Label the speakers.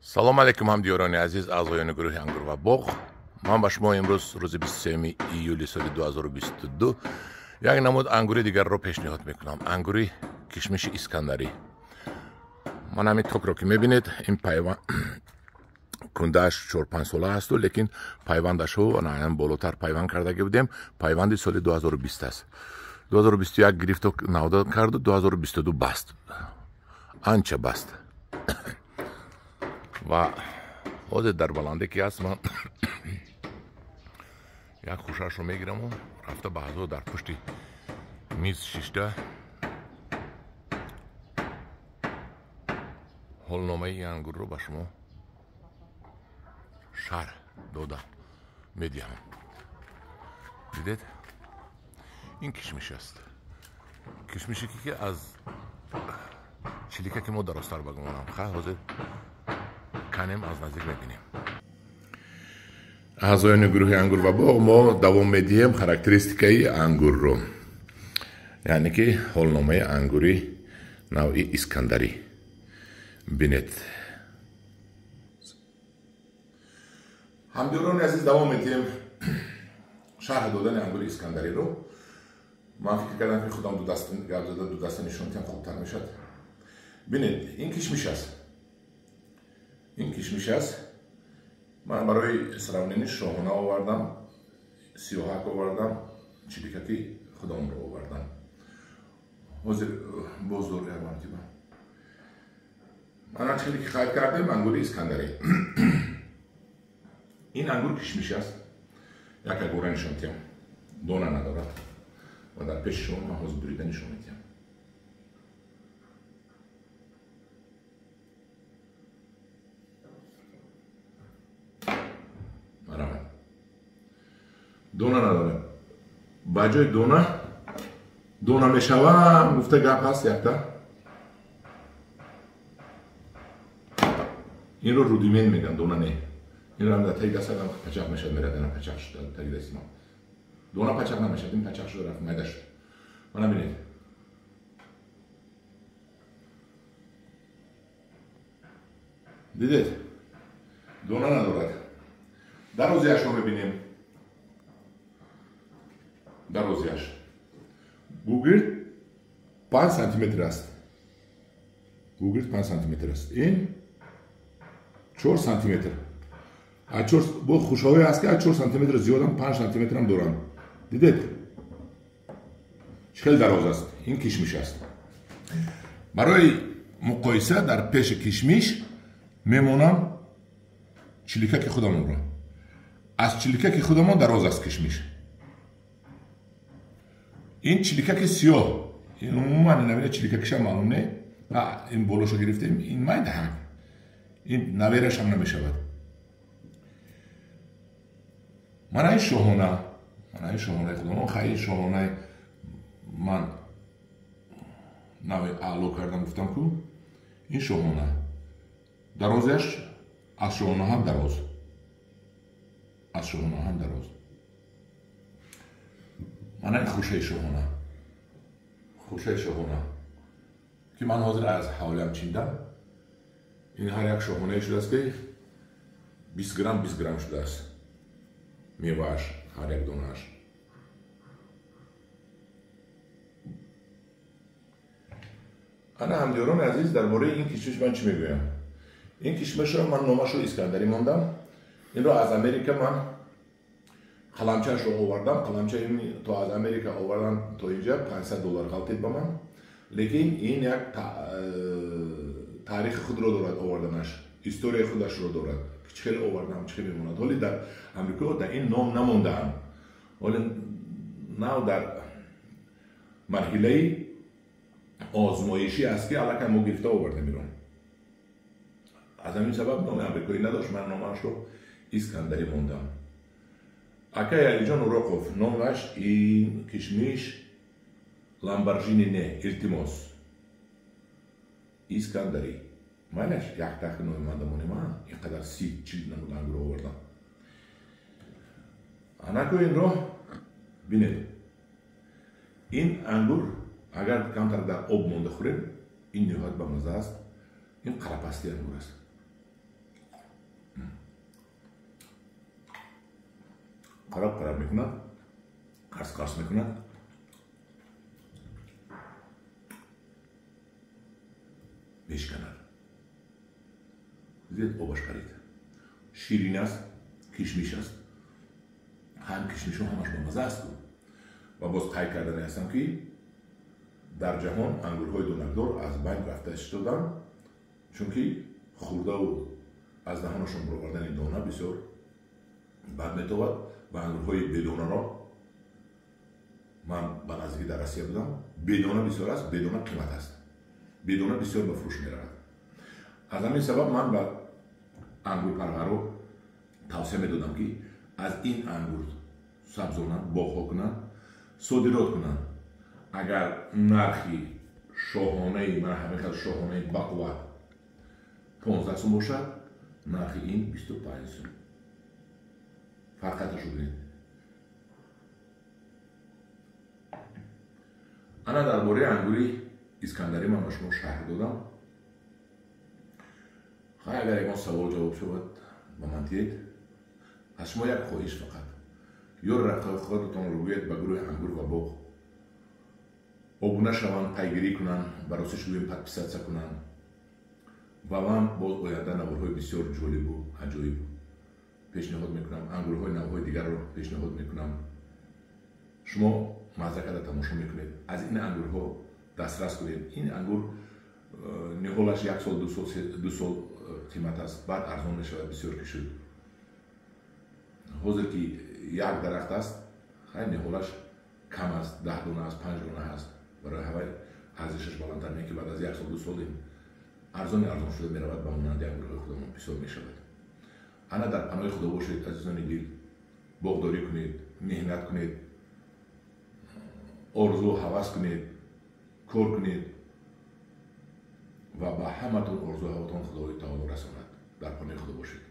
Speaker 1: Салом алейкум ҳамдиёрони азиз, аъзоёни гурӯҳи Ангур ва боғ. Ман ба шумо имрӯз рӯзи 23 июли соли 2022 як намуд ангури дигарро пешниҳод мекунам. Ангури кишмиши Искандарӣ. Ман ҳамин токро ки мебинед, ин пайванд кундааш 4-5 сола ҳасту, лекин пайвандашо ана болотар пайванд кардаги будем. Пайванди соли 2020 аст. 2021 гирифто навда карду, 2022 баст. Анча баст. Ва ҳозир дар баланде ки ҳаст, ман як хушашро мегираму рафта ба ҳазо дар пушти миз шишта ҳолномаи ангурро ба шумо шарҳ дода медиҳам. Дидед? Ин кишмиш аст. Кишмише ки аз чилика ки мо дарозтар багумонам. Ха, ҳозир канем аз наздик мебинем. Аъзоёни гурӯҳи Ангур ва боғ, мо давом медиҳем характеристикаи ангурро, яъне ки ҳолномаи ангури навъи Искандарӣ. Бинед. Ҳамдиёрони азиз, давом медиҳем шарҳ додани ангури Искандариро. Ман фикр кардам ки худам ду даст гап зада, ду даста нишон диҳам, хубтар мешавад. Бинед, ин кишмиш аст. Ин кишмиш аст. Ман барои сравнение шоҳона овардам, сиёҳак овардам, чиликаки худамро овардам. Ҳозир боз дор як мартиба. Ман хеле ки қайд кардем, ангури Искандарӣ. Ин ангур кишмиш аст. Як агора нишон диҳам. Дона надорад. Ва дар пеши шумо ман ҳозир бурида нишон медиҳам. Дона надорем. Ба ҷои дона дона мешавам гуфта гап ҳаст якта. Инро рудимент мегӯянд, дона не. Инро дар таги дастам пачақ мешавад, мерад, ина пачақ шуд дар таги дасти ман. Дона пачақ намешавад, ин пачақ шуда рафт, майда шуд. Мана бинед. Дидед? Дона надорад. Дарозиашро мебинем. Дарозиаш гугирд 5 сантиметр аст. Гугирд 5 сантиметр аст. Ин 4 сантиметр. А 4 бо хушҳое аст ки 4 сантиметр зиёдам, 5 сантиметрам доранд. Дидед? Хеле дароз аст. Ин кишмиш аст. Барои муқоиса дар пеши кишмиш мемонам чиликаки худамонро. Аз чиликаки худамон дароз аст кишмиш. Ин чиликаки сиёҳ, ин умуман ин чиликакиша маълум не, ин болошо гирифтем, ин майдаҳак, ин наверашам намешавад. Мана ин шоҳона, мана ин шоҳонаи худамон, хай ин шоҳонаи ман нави аъло кардам, гуфтам ку, ин шоҳона дарозиаш аз шоҳона ҳам дароз, аз шоҳона ҳам дароз. Мана ин хушаи шоҳона, хушаи шоҳона ки ман ҳозир аз ҳавлиам чиндам. Ин ҳар як шоҳонае шудааст ки 20 грамм 20 грамм шудааст мевааш, ҳар як донааш. Ана ҳамдиёрони азиз, дар бораи ин кишмиш ман чӣ мегӯям? Ин кишмишро ман номашро Искандарӣ мондам. Инро аз Америка ман қаламчаашро овардам. Қаламчаи то аз Америка овардан то инҷа $500 ғалтид ба ман. Лекин ин як таърихи худро дорад оварданаш, историяи худашро дорад. Чӣ хеле овардам, чӣ хеле мемонад. Ҳоле дар Амрико дар ин ном намондаам. Ҳоле нав дар марҳилаи озмоишӣ аст ки аллакай мо гирифта овардем инро. Аз ҳамин сабаб номи амрикоӣ надошт, ман номашро Искандарӣ мондам. Акай Алиҷон Уроқов, номаш ин кишмиш Ламборҷини не, илтимос. Искандарӣ. Майлаш як тахти номи ман дамонем, ин қадар 30-40 намуд ангур овардам. Анако инро бинед. Ин ангур агар камтар дар об монда хӯрем, ин ниҳоят бамаза аст. Ин қарапасти ангур аст. Қараб қараб мекунад, қарс қарс мекунад. Мешканад. Зиёд обаш парид. Ширин аст, кишмиш аст. Ҳам кишмишҳо ҳамаш бомаза аст. Ва боз қайд кардани ҳастам, ки дар ҷаҳон ангурҳои донакдор аз байн рафта шуданд, чунки хурдаву аз даҳонашон баровардани дона бисёр бад метобад ва ангурҳои бедонаро ман ба наздикӣ дар Россия будам, бедона бисёр аст, бедона қимат аст, бедона бисёр ба фурӯш меравад. Аз ҳамин сабаб ман ба ангурпарварро тавсия медодам, ки аз ин ангур сабзонанд, боғҳо кунанд, содирот кунанд. Агар нархи шоҳонаи ман ҳамин хел шоҳонаи бақувват 15 сум бошад, нархи ин 25 сум. Фарқаташро бинед. Ана дар бораи ангури Искандарӣ ман ба шумо шарҳ додам. Хай, агар ягон савол ҷавоб шавад, ба ман диҳед. Аз шумо як хоҳиш фақат: ё рафиқотатонро гӯед ба гурӯҳи Ангур ва боғ обуна шаванд, пайгирӣ кунанд, ба ростиш гӯем подписаться кунанд ва ман боз оянда наворҳои бисёр ҷолибу аҷоиб пешниҳод мекунам, ангурҳои навъҳои дигарро пешниҳод мекунам. Шумо мазза карда тамошо мекунед, аз ин ангурҳо дастрас кунед. Ин ангур ниҳолаш 1 сол, 2 сол, 2 сол қимат аст, баъд арзон мешавад бисёр ки шуд. Ҳозир ки як дарахт аст, хай ниҳолаш кам аст, 10 дона аст, 5 дона аст, барои ҳавай арзишаш баландтар не, ки баъд аз 1 сол, 2 сол ин арзони арзон шуда меравад, ба монанди ангурҳои худамон бисёр мешавад. Ана дар паноҳи Худо бошед, азизони дил. Боғдорӣ кунед, меҳнат кунед, орзу ҳавас кунед, кор кунед ва ба ҳаматон орзу ҳаватон Худои таоло расонад. Дар паноҳи Худо бошед.